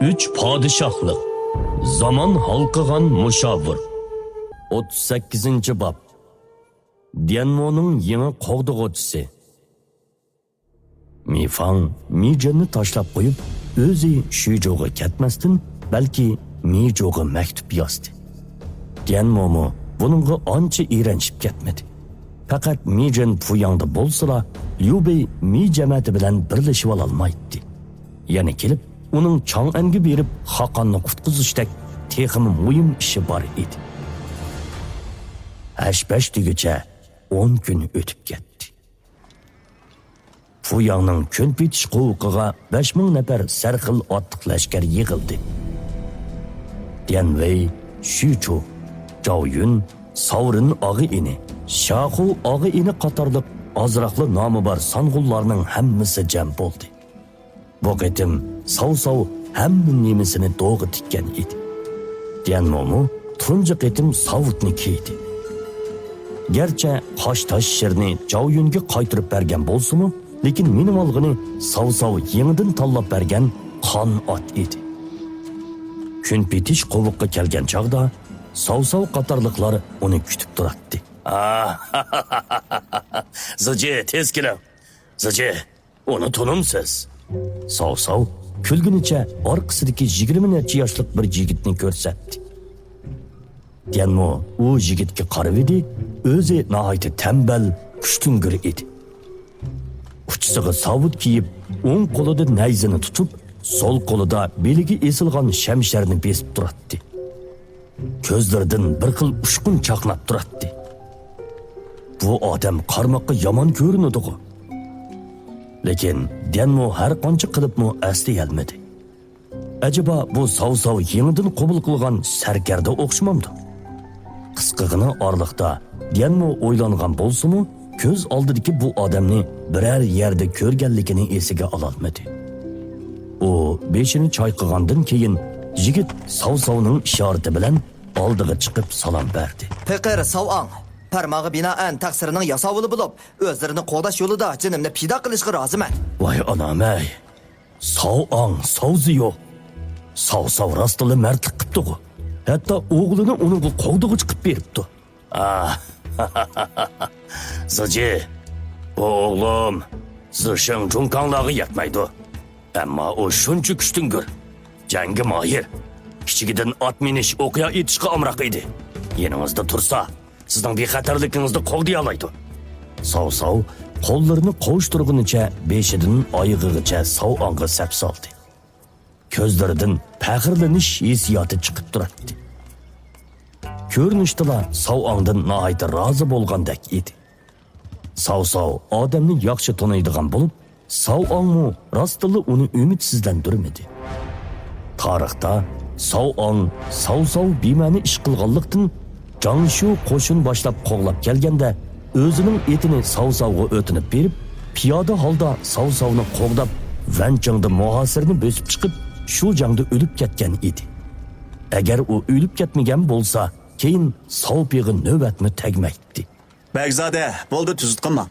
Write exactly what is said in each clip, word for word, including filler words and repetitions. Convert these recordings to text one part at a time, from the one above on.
ئۈچ پادىشاھلىق. زامان ھالقىغان مۇشاۋىر. ئوتتۇز سەككىزىنچى باب. ديەنمونىڭ يېڭى قوغدىغۇچىسى. مىفاڭ مىجېننى تاشلاپ قويۇپ، ئۆزى شۈجۇغا كەتمەستىن، بەلكى مىجۇغا مەكتۇپ يازدى. ديەنمومۇ بۇنىڭغا ئانچە ئېرەنشىپ كەتمىدى. پەقەت مىجېن پۇياڭدا بولسىلا، ليۇبېي مى جەمەتى بىلەن بىرلىشىۋالالمايتتى. يەنە كېلىپ، ئۇنىڭ چاڭئەنگە بېرىپ خاقاننى قۇتقۇزۇشتەك تېخىمۇ مۇھىم ئىشى بار ئىدى. ھەش-پەش دېگۈچە ئون كۈن ئۆتۈپ كەتتى. فۇياڭنىڭ كۈن پېتىش قوۋۇقىغا بەش مىڭ نەپەر سەرخىل ئاتلىق لەشكەر يىغىلدى. ديەنۋېي، شۈچۇ، جاۋيۈن، ساۋرىن ئاغا ئىنى، شاخۇ ئاغا ئىنى قاتارلىق ئازراقلا نامى بار سانغۇنلارنىڭ ھەممىسى جەم بولدى. بۇ قېتىم ساۋساۋ ھەممە نېمىسىنى دوغا تىككەن ئىدى. ديەنمومۇ تۇنجى قېتىم ساۋۇتنى كىيدى. گەرچە قاش تاش شىرنى جاۋيۈنگە قايتۇرۇپ بەرگەن بولسىمۇ، لېكىن مىنىۋالغىنى ساۋساۋ يېڭىدىن تاللاپ بەرگەن قان ئات ئىدى. كۈن پېتىش قوۋۇققا كەلگەن چاغدا ساۋساۋ قاتارلىقلار ئۇنى كۈتۈپ تۇراتتى. زىجى، تېز كېلىڭ. زىجى، ئۇنى تونۇمسىز؟ ساۋساۋ كۈلگىنىچە ئارقىسىدىكى يىگىرمە نەچچە ياشلىق بىر يىگىتنى كۆرسەتتى. ديەنمو ئۇ يىگىتكە قارىۋىدى، ئۆزى ناھايىتى تەمبەل، كۈچتۈڭگۈر ئىدى. ئۇچىسىغا ساۋۇت كىيىپ، ئوڭ قولىدا نەيزىنى تۇتۇپ، سول قولىدا بېلىگە ئېسىلغان شەمشەرنى بېسىپ تۇراتتى. كۆزلىرىدىن بىر خىل ئۇچقۇن چاقناپ تۇراتتى. بۇ ئادەم قارىماققا يامان كۆرۈنىدىغۇ؟ لېكىن ديەنمو ھەر قانچە قىلىپمۇ ئەسلىيەلمىدى. ئەجەبا بۇ ساۋساۋ يېڭىدىن قوبۇل قىلغان سەركەردە ئوخشىمامدۇ؟ قىسقىغىنا ئارىلىقتا ديەنمو ئويلانغان بولسىمۇ، كۆز ئالدىدىكى بۇ ئادەمنى بىرەر يەردە كۆرگەنلىكىنى ئېسىگە ئالالمىدى. ئۇ بېشىنى چايقىغاندىن كېيىن، يىگىت ساۋساۋنىڭ ئىشارىتى بىلەن ئالدىغا چىقىپ سالام بەردى. پېقىر ساۋئاڭ، پەرمانغا بىنائەن تەقسىرنىڭ ياساۋۇلى بولۇپ، ئۆزلىرىنى قوغداش يولىدا جېنىمنى پىدا قىلىشقا رازىمەن. ۋاي ئانام-ئەي! ساۋئاڭ ساۋزىيو! ساۋساۋ راستلا مەردلىك قىپتىغۇ. ھەتتا ئوغلىنى ئۇنىڭغا قوغدىغۇچى قىپ بېرىپتۇ. ئاھ، زىجى، بۇ ئوغلۇم زىشېڭ جۇڭكاڭلارغا يەتمەيدۇ. ئەمما ئۇ شۇنچە كۈچتۈڭگۈر، جەڭگە ماھىر، كىچىكىدىن ئات مىنىش، ئوقيا ئېتىشقا ئامراق ئىدى. يېنىڭىزدا تۇرسا، سىزنىڭ بىخەتەرلىكىڭىزنى قوغدىيالايدۇ. ساۋساۋ قوللىرىنى قوۋۇشتۇرغىنىچە بېشىدىن ئايىغىغىچە ساۋئاڭغا سەپ سالدى. كۆزلىرىدىن پەخىرلىنىش ھېسسىياتى چىقىپ تۇراتتى. كۆرۈنۈشتىلا ساۋئاڭدىن ناھايىتى رازى بولغاندەك ئىدى. ساۋساۋ ئادەمنى ياخشى تونۇيدىغان بولۇپ، ساۋئاڭمۇ راستتىنلا ئۇنى ئۈمىدسىزلەندۈرمىدى. تارىختا ساۋئاڭ ساۋساۋ بىمەنە ئىش قىلغانلىقتىن، جاڭشيۇ قوشۇن باشلاپ قوغلاپ كەلگەندە، ئۆزىنىڭ ئېتىنى ساۋساۋغا ئۆتۈنۈپ بېرىپ، پىيادە ھالدا ساۋساۋنى قوغداپ، ۋەنچىڭدا مۇھاسىرىنى بۆسۈپ چىقىپ، شۇ جەڭدە ئۆلۈپ كەتكەن ئىدى. ئەگەر ئۇ ئۆلۈپ كەتمىگەن بولسا، كېيىن ساۋپىغا نۆۋەتمۇ تەگمەيتتى. بەگزادە، بولدى، تۈزۈت قىلماڭ.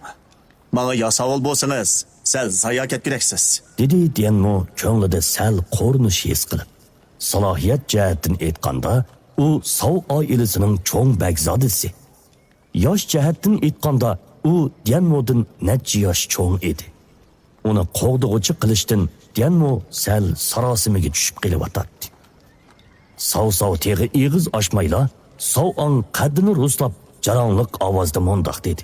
ماڭا ياساۋۇل بولسىڭىز، سەل زايا كەتكۈدەكسىز. دېدى ديەنمو كۆڭلىدە سەل قورۇنۇش ھېس قىلىپ. سالاھىيەت جەھەتتىن ئېيتقاندا، ئۇ ساۋ ئائىلىسىنىڭ چوڭ بەگزادىسى. ياش جەھەتتىن ئېيتقاندا، ئۇ ديەنمودىن نەچچە ياش چوڭ ئىدى. ئۇنى قوغدىغۇچى قىلىشتىن ديەنمو سەل ساراسىمىگە چۈشۈپ قېلىۋاتاتتى. ساۋساۋ تېخى ئېغىز ئاچمايلا، ساۋئاڭ قەددىنى رۇسلاپ، جاراڭلىق ئاۋازدا مۇنداق دېدى.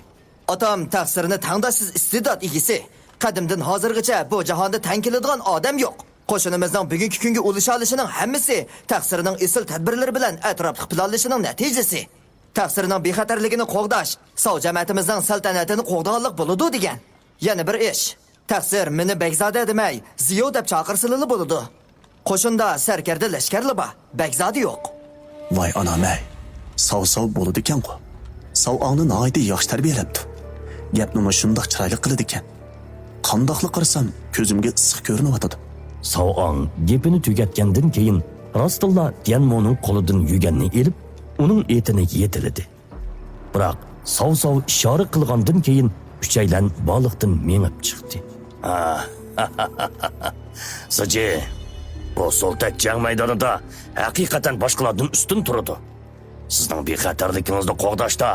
ئاتام تەقسىرنى تەڭداشسىز ئىستېدات ئىگىسى. قەدىمدىن ھازىرغىچە بۇ جاھاندا تەڭ كېلىدىغان ئادەم يوق. قوشۇنىمىزنىڭ بۈگۈنكى كۈنگە ئۇلىشالىشىنىڭ ھەممىسى تەقسىرنىڭ ئېسىل تەدبىرلىرى بىلەن ئەتراپلىق پىلانلىشىنىڭ نەتىجىسى. تەقسىرنىڭ بىخەتەرلىكىنى قوغداش ساۋ جەمەتىمىزنىڭ سەلتەنىتىنى قوغدىغانلىق بولىدۇ دېگەن. يەنە بىر ئىش. تەقسىر مېنى بەگزادە دېمەي، زىيو دەپ چاقىرسىلىلا بولىدۇ. قوشۇندا سەركەردە لەشكەرلا بار، بەگزادە يوق. ۋاي ئانام-ئەي، ساۋساۋ بولىدىكەنغۇ. ساۋئاڭنى ناھايىتى ياخشى تەربىيەلەپتۇ. گەپنىمۇ شۇنداق چىرايلىق قىلىدىكەن. قانداقلا قارىسام، كۆزۈمگە ئىسسىق كۆرۈنۈۋاتىدۇ. ساۋئاڭ گېپىنى تۈگەتكەندىن كېيىن، راستتىنلا ديەنمونىڭ قولىدىن يۈگەننى ئېلىپ، ئۇنىڭ ئېتىنى يېتىلىدى. بىراق ساۋساۋ ئىشارە قىلغاندىن كېيىن ئۈچەيلەن بالىقتىن مېڭىپ چىقتى. زىجى، بۇ سولتەك جەڭ مەيدانىدا ھەقىقەتەن باشقىلاردىن ئۈستۈن تۇرىدۇ. سىزنىڭ بىخەتەرلىكىڭىزنى قوغداشتا،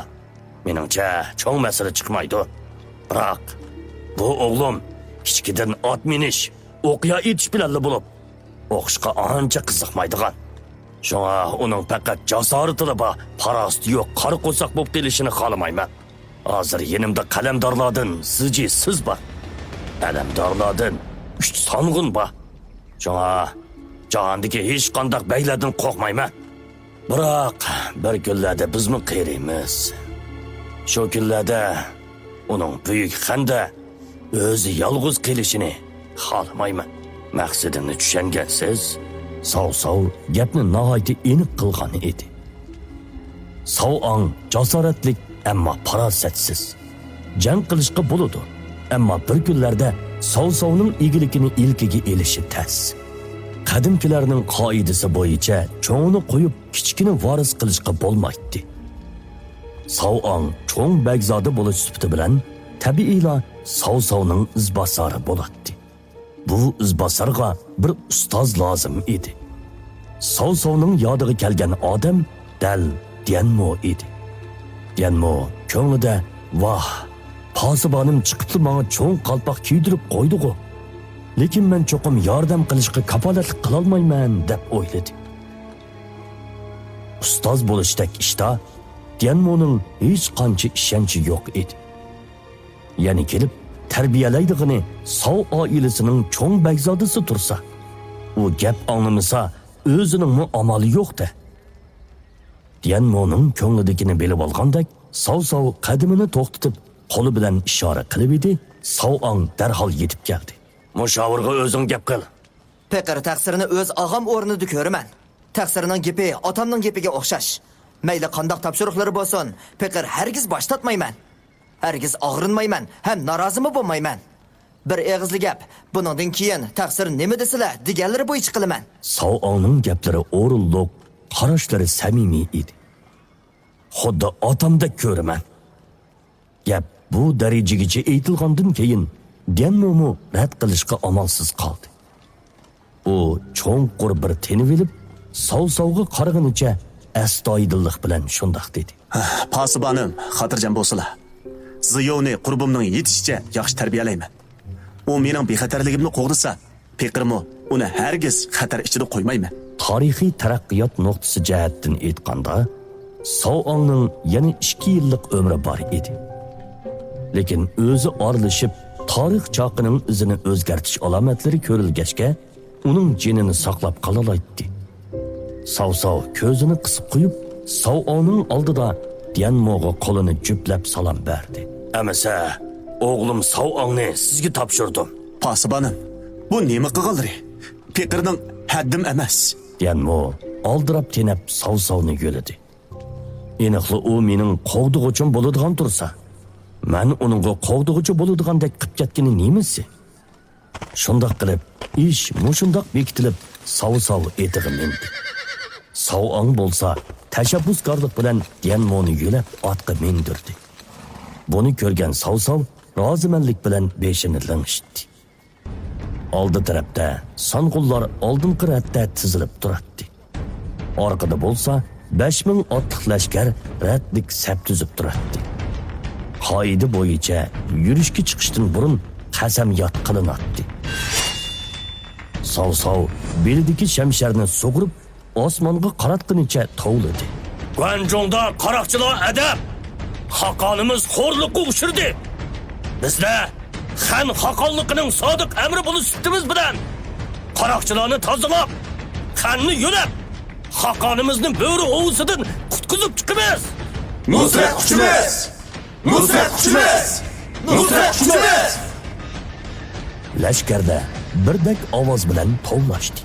مېنىڭچە، چوڭ مەسىلە چىقمايدۇ. بىراق، بۇ ئوغلۇم كىچىكىدىن ئات مىنىش، ئوقيا ئېتىش بىلەنلا بولۇپ، ئوقۇشقا ئانچە قىزىقمايدىغان. شۇڭا ئۇنىڭ پەقەت جاسارىتىلا بار، پاراسىتى يوق، قارا قورساق بولۇپ قېلىشىنى خالىمايمەن. ھازىر يېنىمدا قەلەمدارلاردىن زىجى سىز بار. ئەلەمدارلاردىن ئۈچ سانغۇن بار. شۇڭا جاھاندىكى ھېچقانداق بەگلەردىن قورقمايمەن. بىراق، بىر كۈنلەردە بىزمۇ قېرىيمىز. شۇ كۈنلەردە ئۇنىڭ بۈيۈك خەندە ئۆزى يالغۇز قېلىشىنى خالىمايمەن. مەقسىتىمنى چۈشەنگەنسىز؟ ساۋساۋ گەپنى ناھايىتى ئېنىق قىلغان ئىدى. ساۋئاڭ جاسارەتلىك، ئەمما پاراسەتسىز. جەڭ قىلىشقا بولىدۇ، ئەمما بىر كۈنلەردە ساۋساۋنىڭ ئىگىلىكىنى ئىلكىگە ئېلىشى تەس. قەدىمكىلەرنىڭ قائىدىسى بويىچە چوڭىنى قويۇپ، كىچىكىنى ۋارىس قىلىشقا بولمايتتى. ساۋئاڭ چوڭ بەگزادە بولۇش سۈپىتى بىلەن تەبىئىيلا ساۋساۋنىڭ ئىزباسارى بولاتتى. بۇ ئىزباسارغا بىر ئۇستاز لازىم ئىدى. ساۋساۋنىڭ يادىغا كەلگەن ئادەم دەل ديەنمو ئىدى. ديەنمو كۆڭلىدە، ۋاھ، پاسىبانىم چىقىپلا ماڭا چوڭ قالپاق كىيدۈرۈپ قويدىغۇ. لېكىن مەن چوقۇم ياردەم قىلىشقا كاپالەتلىك قىلالمايمەن، دەپ ئويلىدى. ئۇستاز بولۇشتەك ئىشتا ديەنمونىڭ ھېچقانچە ئىشەنچى يوق ئىدى. يەنە كېلىپ تەربىيەلەيدىغىنى ساۋ ئائىلىسىنىڭ چوڭ بەگزادىسى تۇرسا، ئۇ گەپ ئاڭلىمىسا، ئۆزىنىڭمۇ ئامالى يوق-دە. ديەنمونىڭ كۆڭلىدىكىنى بىلىۋالغاندەك، ساۋساۋ قەدىمىنى توختىتىپ، قولى بىلەن ئىشارە قىلىۋىدى، ساۋئاڭ دەرھال يېتىپ كەلدى. مۇشاۋىرغا ئۆزۈڭ گەپ قىل. پېقىر تەقسىرنى ئۆز ئاغام ئورنىدا كۆرىمەن. تەقسىرنىڭ گېپى ئاتامنىڭ گېپىگە ئوخشاش. مەيلى قانداق تاپشۇرۇقلىرى بولسۇن، پېقىر ھەرگىز باش تارتمايمەن. ھەرگىز ئاغرىنمايمەن ھەم نارازىمۇ بولمايمەن. بىر ئېغىزلا گەپ، بۇنىڭدىن كېيىن تەقسىر نېمە دېسىلە، دېگەنلىرى بويىچە قىلىمەن. ساۋئاڭنىڭ گەپلىرى ئورۇنلۇق، قاراشلىرى سەمىمىي ئىدى. خۇددى ئاتامدەك كۆرىمەن. گەپ بۇ دەرىجىگىچە ئېيتىلغاندىن كېيىن، ديەنمومۇ رەت قىلىشقا ئامالسىز قالدى. ئۇ چوڭقۇر بىر تىنىۋېلىپ، ساۋساۋغا قارىغىنىچە ئەستايىدىللىق بىلەن شۇنداق دېدى. پاسىبانىم، خاتىرجەم بولسىلا. زىيوۋنى قۇربۇمنىڭ يېتىشىچە ياخشى تەربىيەلەيمەن. ئۇ مېنىڭ بىخەتەرلىكىمنى قوغدىسا، پېقىرمۇ ئۇنى ھەرگىز خەتەر ئىچىدە قويمايمەن. تارىخىي تەرەققىيات نۇقتىسى جەھەتتىن ئېيتقاندا، ساۋئاڭنىڭ يەنە ئىككى يىللىق ئۆمرى بار ئىدى. لېكىن ئۆزى ئارىلىشىپ، تارىخ چاقىنىڭ ئىزىنى ئۆزگەرتىش ئالامەتلىرى كۆرۈلگەچكە، ئۇنىڭ جېنىنى ساقلاپ قالالايتتى. ساۋساۋ كۆزىنى قىسىپ قويۇپ، ساۋئاڭنىڭ ئالدىدا ديەنموغا قولىنى جۈپلەپ سالام بەردى. ئەمىسە، ئوغلۇم ساۋئاڭنى سىزگە تاپشۇردۇم. پاسىبانىم، بۇ نېمە قىلغانلىرى؟ پېقىرنىڭ ھەددىم ئەمەس. ديەنمو ئالدىراپ تېنەپ ساۋساۋنى يۆلىدى. ئېنىقلا ئۇ مېنىڭ قوغدىغۇچۇم بولىدىغان تۇرسا، مەن ئۇنىڭغا قوغدىغۇچى بولىدىغاندەك قىپ كەتكىنى نېمىسى؟ شۇنداق قىلىپ، ئىش مۇشۇنداق بېكىتىلىپ، ساۋساۋ ئېتىغا مىندى. ساۋئاڭ بولسا تەشەببۇسكارلىق بىلەن ديەنمونى يۆلەپ ئاتقا مىندۈردى. بۇنى كۆرگەن ساۋساۋ رازىمەنلىك بىلەن بېشىنى لىڭشىتتى. ئالدى تەرەپتە سانغۇنلار ئالدىنقى رەتتە تىزىلىپ تۇراتتى. ئارقىدا بولسا بەش مىڭ ئاتلىق لەشكەر رەتلىك سەپ تۈزۈپ تۇراتتى. قائىدە بويىچە يۈرۈشكە چىقىشتىن بۇرۇن قەسەمياد قىلىناتتى. ساۋساۋ بېلىدىكى شەمشەرنى سۇغۇرۇپ، ئاسمانغا قاراتقىنىچە توۋلىدى. گۇەنجۇڭدا قاراقچىلار ئەدەپ! خاقانىمىز خورلۇققا ئۇچرىدى! بىزلەر خەن خاقانلىقىنىڭ سادىق ئەمرى بولۇش سۈپىتىمىز بىلەن، قاراقچىلارنى تازىلاپ، خەننى يۆلەپ، خاقانىمىزنى بۆرە ھوۋىسىدىن قۇتقۇزۇپ چىقىمىز! نۇسرەت قۇچىمىز! نۇسرەت قۇچىمىز! نۇسرەت قۇچىمىز! لەشكەردە بىردەك ئاۋاز بىلەن توۋلاشتى.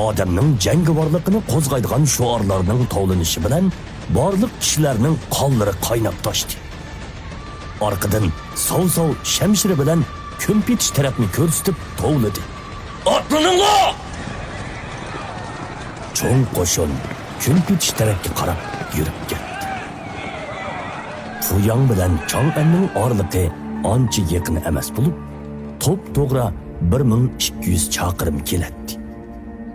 ئادەمنىڭ جەڭگىۋارلىقىنى قوزغايدىغان شوئارلارنىڭ توۋلىنىشى بىلەن بارلىق كىشىلەرنىڭ قانلىرى قايناپ تاشتى. ئارقىدىن ساۋساۋ شەمشىرى بىلەن كۈنپېتىش تەرەپنى كۆرسىتىپ توۋلىدى. ئاتلىنىڭلار! چوڭ قوشۇن كۈنپېتىش تەرەپكە قاراپ يۈرۈپ كەتتى. فۇياڭ بىلەن چاڭئەننىڭ ئارىلىقى ئانچە يېقىن ئەمەس بولۇپ، توپتوغرا بىر مىڭ ئىككى يۈز چاقىرىم كېلەتتى.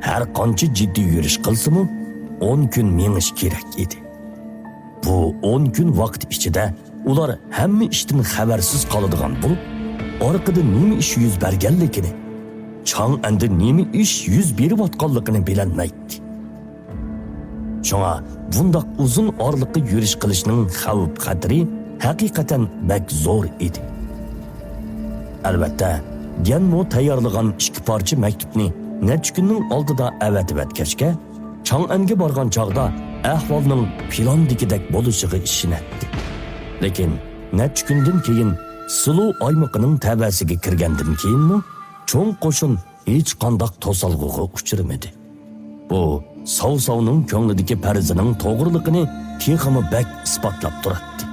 ھەر قانچە جىددىي يۈرۈش قىلسىمۇ، ئون كۈن مېڭىش كېرەك ئىدى. بۇ ئون كۈن ۋاقىت ئىچىدە ئۇلار ھەممە ئىشتىن خەۋەرسىز قالىدىغان بولۇپ، ئارقىدا نېمە ئىش يۈز بەرگەنلىكىنى، چاڭئەندە نېمە ئىش يۈز بېرىۋاتقانلىقىنى بىلەلمەيتتى. شۇڭا بۇنداق ئۇزۇن ئارىلىققا يۈرۈش قىلىشنىڭ خەۋپ-خەتىرى ھەقىقەتەن بەك زور ئىدى. ئەلۋەتتە، گيەنمو تەييارلىغان ئىككى پارچە مەكتۇپنى نەچچە كۈننىڭ ئالدىدا ئەۋەتىۋەتكەچكە، چاڭئەنگە بارغان چاغدا ئەھۋالنىڭ پىلاندىكىدەك بولۇشىغا ئىشىنەتتى. لېكىن نەچچە كۈندىن كېيىن سىلۇ ئايمىقىنىڭ تەۋەسىگە كىرگەندىن كېيىنمۇ چوڭ قوشۇن ھېچقانداق توسالغۇغا ئۇچرىمىدى. بۇ ساۋساۋنىڭ كۆڭلىدىكى پەرىزىنىڭ توغرىلىقىنى تېخىمۇ بەك ئىسپاتلاپ تۇراتتى.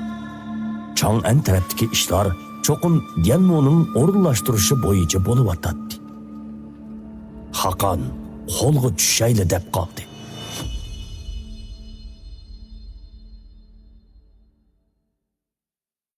چاڭئەن تەرەپتىكى ئىشلار چوقۇم گيەنمونىڭ ئورۇنلاشتۇرۇشى بويىچە بولۇۋاتاتتى. خاقان قولغا چۈشەيلى دەپ قالدى.